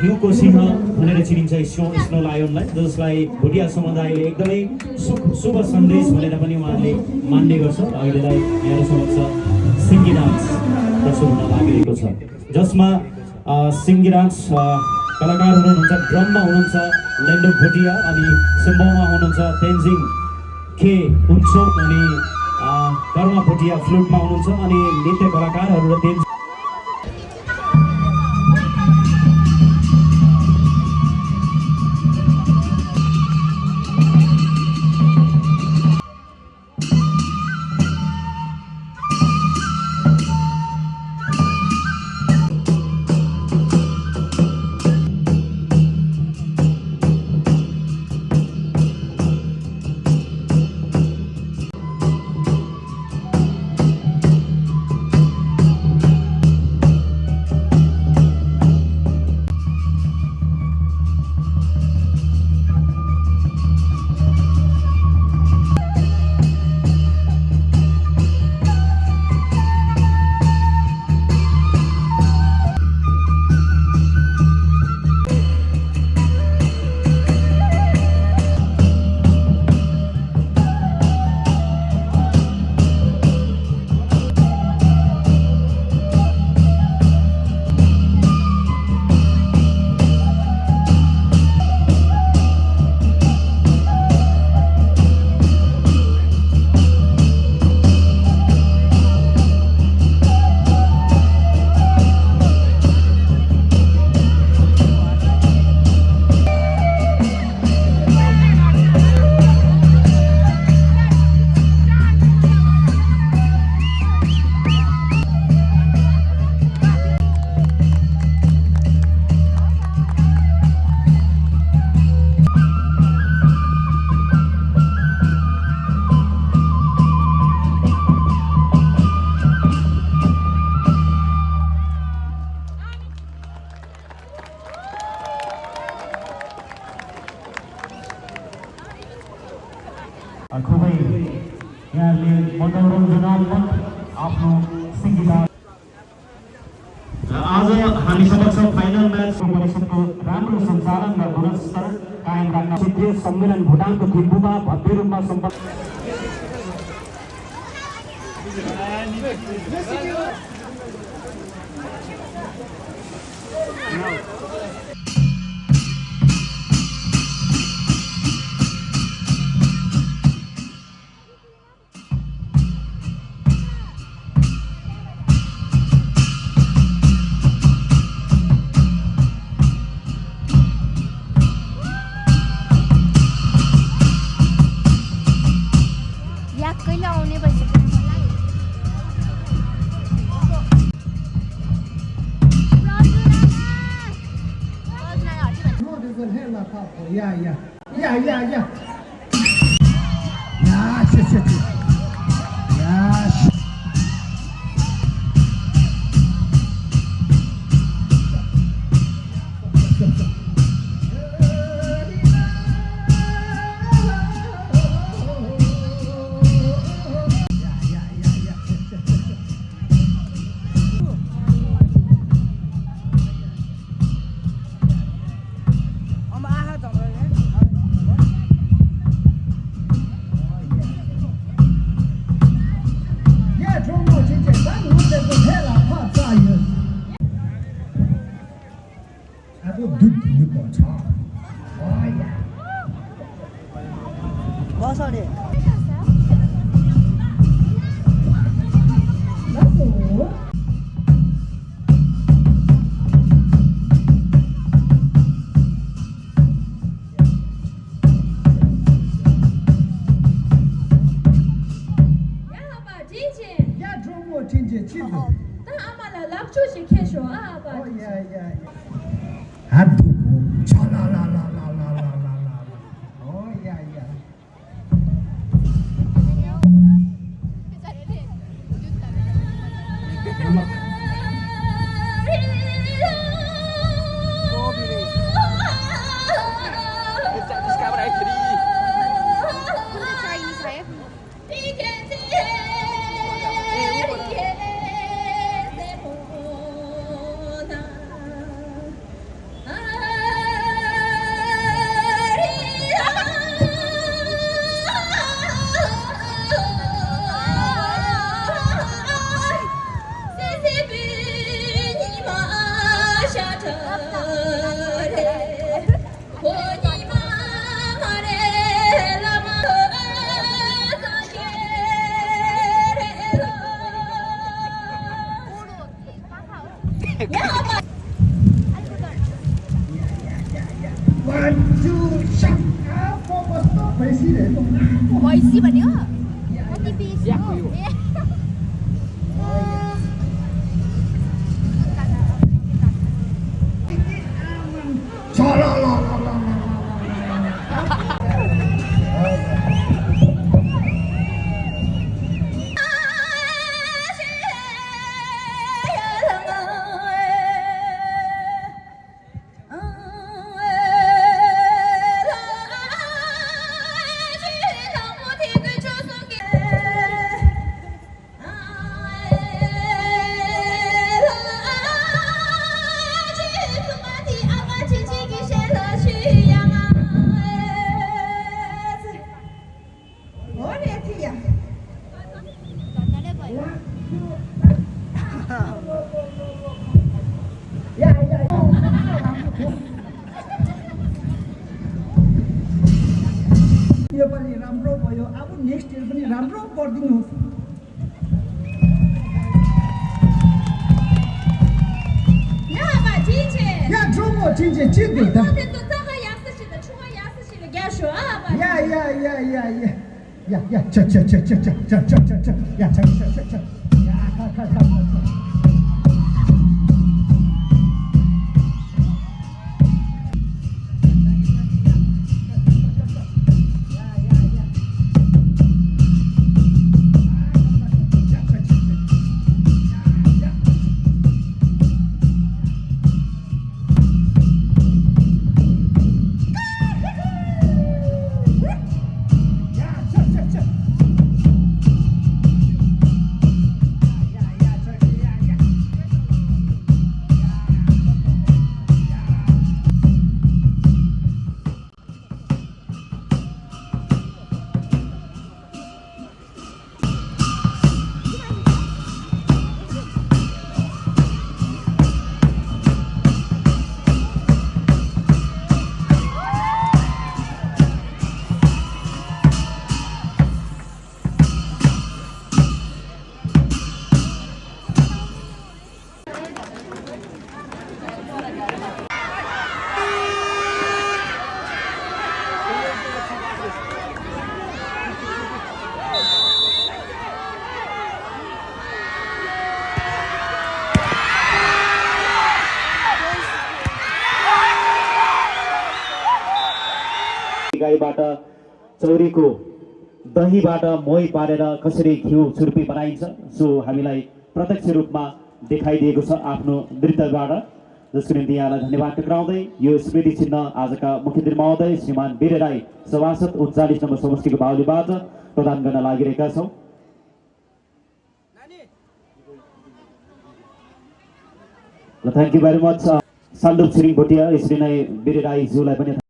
हिउँको सिंह भनेर चिनिन्छ स्नो लायनलाई, जसलाई भुटिया समुदायले एकदमै शुभ सन्देश भनेर पनि उहाँहरूले मान्ने गर्छ। अहिलेलाई यहाँहरू समक्ष सिङ्गी डान्स प्रस्तुत हुन लागिरहेको छ, जसमा सिङ्गी डान्स कलाकार हुनुहुन्छ, ड्रममा हुनुहुन्छ लेन्डो भुटिया, अनि सिम्बोमा हुनुहुन्छ तेन्जिङ के हुन्छो, अनि कर्मा भुटिया फ्लुटमा हुनुहुन्छ, अनि नृत्य कलाकारहरू र तेन्जिङ खुबै यहाँले मनोरञ्जनात्मक आफ्नो सिङ्गी डान्स। आज हामी समक्ष फाइनल म्याच परिषदको राम्रो सञ्चालन र गुणस्तर कायम राख्न क्षेत्रीय सम्मेलन भुटानको थिम्पूमा भव्य रूपमा सम्पन्न। Yeah. Yeah, shit. Yeah, shit. 버섯이 One, two, shot. Focus to president. voice भन्यो मोटिभेसन यो पनि राम्रो भयो अब नेक्स्ट इयर पनि राम्रो गरिदिनुहोस् या जोमो चिन्चे चिन्दै त या च या च या गाईबाट चौरीको दहीबाट मोही पारेर कसरी घिउ छुर्पी बनाइन्छ सो हामीलाई प्रत्यक्ष रूपमा देखाइदिएको छ आफ्नो नृत्यबाट जसको निम्ति यहाँलाई धन्यवाद टक्राउँदै यो स्मृति चिन्ह आजका मुख्यमन्त्री महोदय श्रीमान वीर राई सभासद 39 नम्बर समष्टिको बाहुलीबाट प्रदान गर्न लागिरहेका छौँ। Thank you very much Saldup Tshering Bhotia यसरी नै वीर राईज्यूलाई पनि